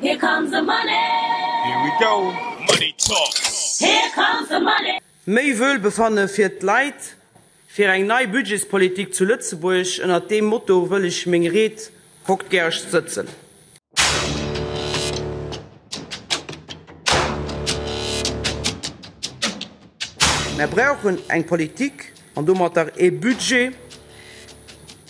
Here comes the money. Here we go. Money talk. Here comes the money. Méi Wuelbefanne fir d'Leit, fir eng nei Budgetspolitik zu Lëtzebuerg, ënnert deem Motto wëll ech meng Ried hokt gärecht sëtzen. Mär brauchen eng Politik an domatter ee Budget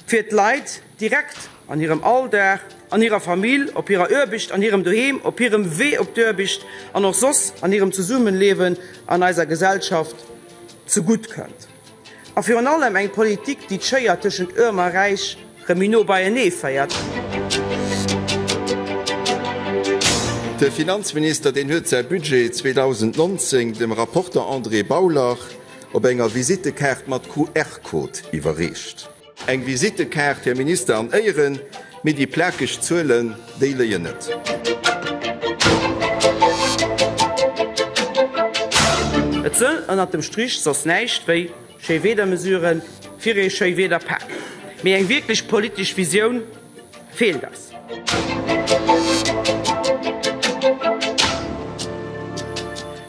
fir d'Leit direkt an hirem Alldag, an hirer Famill, op hirer Oarbecht, an hirem Doheem, op hirem Wee op d'Oarbecht an och soss an hirem Zesummenlewen an eiser Gesellschaft zegutt kënnt. A virun allem eng Politik, déi d'Schéier tëschent Oarm a Räich rëm méi no beienee féiert. De Finanzminister, deen huet säi Budget 2019 dem Rapporter André Bauler op enger Visittekaart mat QR-Code iwwerreecht. Eng Visittekaart, Här Minister, an Éieren, mee déi plakeg Zuelen, déi léien net. Et sënn ënnert dem Strich soss näischt wéi Schéiwiedermesuren fir ee Schéiwiederpak. Mee eng wierklech politesch Visioun feelt eis.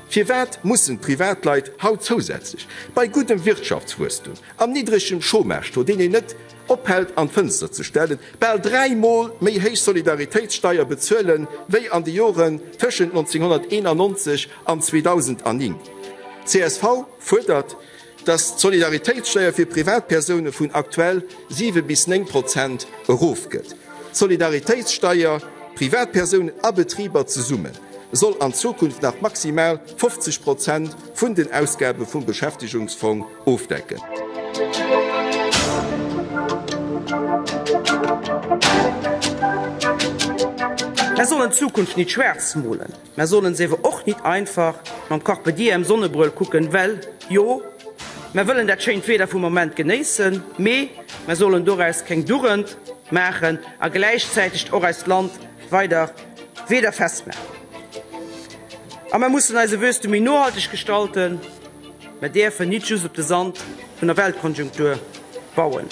Firwat mussen d'Privatleit haut zousätzlech bei guddem Wirtschaftswuesstum Am niddregem Chômage-Taux, deen een net ophält an d'Fënster ze stellen, bal dräimol méi héich Solidaritéitssteier bezuelen, wéi an de Joren tëschent 1991 an 2009. Csv fuerdert, datt d'Solidaritéitssteier fir Privatpersoune vun aktuell 7 bis 9 Prozent erofgëtt. D'Solidaritéitssteier, Privatpersounen a Betriber zesummen, soll an Zukunft nach maximal 50 Prozent vun den Ausgabe vum Beschäftegungsfong ofdecken. Mer sollen d'Zukunft nit schwaarz molen, mer sollen se ewer och nit einfach mam Carpe Diem Sonnebrëll kucken, well jo, mer wëllen dat schéint Wieder vum Moment genéissen, mee mer sollen doraus keng Dugend maachen a gläichzäiteg och eist Land weider wiederfest maachen. A mer mussen eise Wuesstum méi nohalteg gestalten. Mer däerfen nit just op de Sand vun der Weltkonjunktur bauen.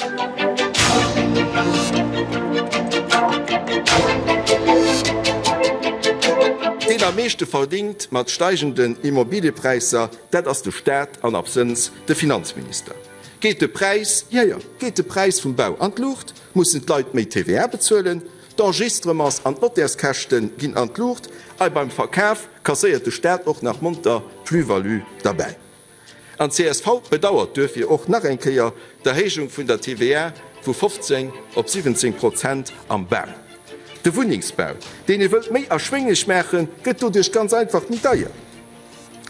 Deen am meeschte verdingt mat steigenden Immobiliepräisser, dat ass de Staat an absënns de Finanzminister. Geet de Präis, jo jo, geet de Präis vum Bau an d'Luucht, mussen d'Leit méi TVA bezuelen, D'Enregistrements an d'Notärskäschte ginn an d'Luucht a beim Verkaf kasséiert de Staat och nach monter Plus-value derbäi. An csv bedauert duerfir och nach eng Kéier d'Erhéijung vun der TVA vu 15 op 17 Prozent am Bau. De Wunnengsbau, deen ee wëllt méi erschwénglech maachen, gëtt doduerch ganz einfach méi deier.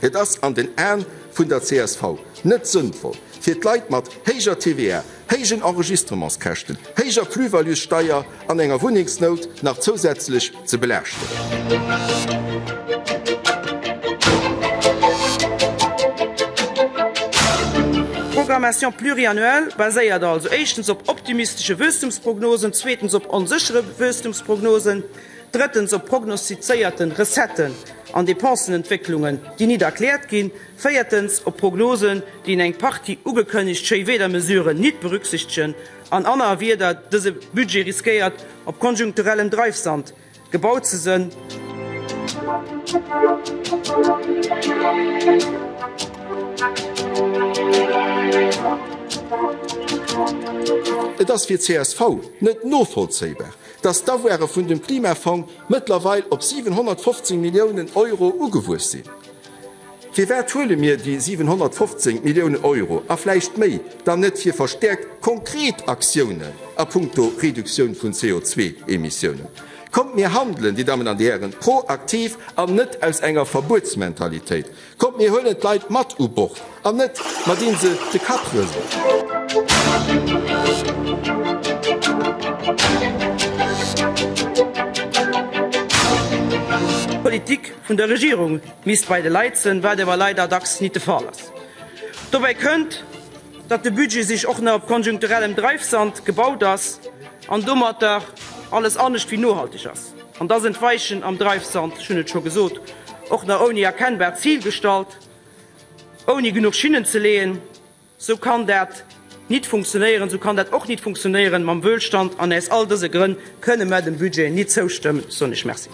Et ass an den Aen vun der csv net sënnvoll, fir d'Leit mat héijer TVA, héijen Enregistrementskäschten, héijer Plus-values-Steier an enger Wunnengsnout nach zousätzlech ze belaaschten. D'Programmation pluriannuelle baséiert also éischtens op optimistesche Wuesstumsprognosen, zweetens op onséchere Wuesstumsprognosen, drëttens op prognostizéierte Recetten an Dépensenentwécklungen, déi nit erkläert ginn, véiertens op Prognosen, déi en eng Partie ugekënnegt Schéiwiedermesuren nit berücksichtegen, an aner Wierder, dëse Budget riskéiert op konjunkturellem Dreifsand gebaut ze sënn. Et ass fir csv net novollzéibar, dass d'Avoire vun dem Klimafong mëttlerweil op 715 Milliounen Euro ugewuess sinn. Firwat huele mir déi 715 Milliounen Euro, a vläicht méi, dann net fir verstäerkt konkret Aktiounen a punkto Reduktioun vun CO2-Emissiounen? Kommt mir handelen, Dir Dammen an Dir Hären, proaktiv an net aus enger Verbuetsmentalitéit. Kommt mir huelen d'Leit mat u Bord an net mat een se de Kapp rëselt. D'Politik vun der Regierung misst bei de Leit sënn, wat ewer leider dacks nit de Fall ass. Dobäi kënnt, datt de Budget sich och nach op konjunkturellem Dreifsand gebaut ass an domatter alles anescht wéi nohalteg ass. An da sënn d'Weichen am Dreifsand, ech hunn et scho gesot, och nach ouni erkennbart Zil gestallt, ouni genuch Schinnen ze leeën. Sou kann dat nit funktionéieren. Sou kann dat och nit funktionéieren mam Wöhlstand. An aus all dëse Grënn kënne mer dem Budget nit zoustëmmen, soen ech Merci.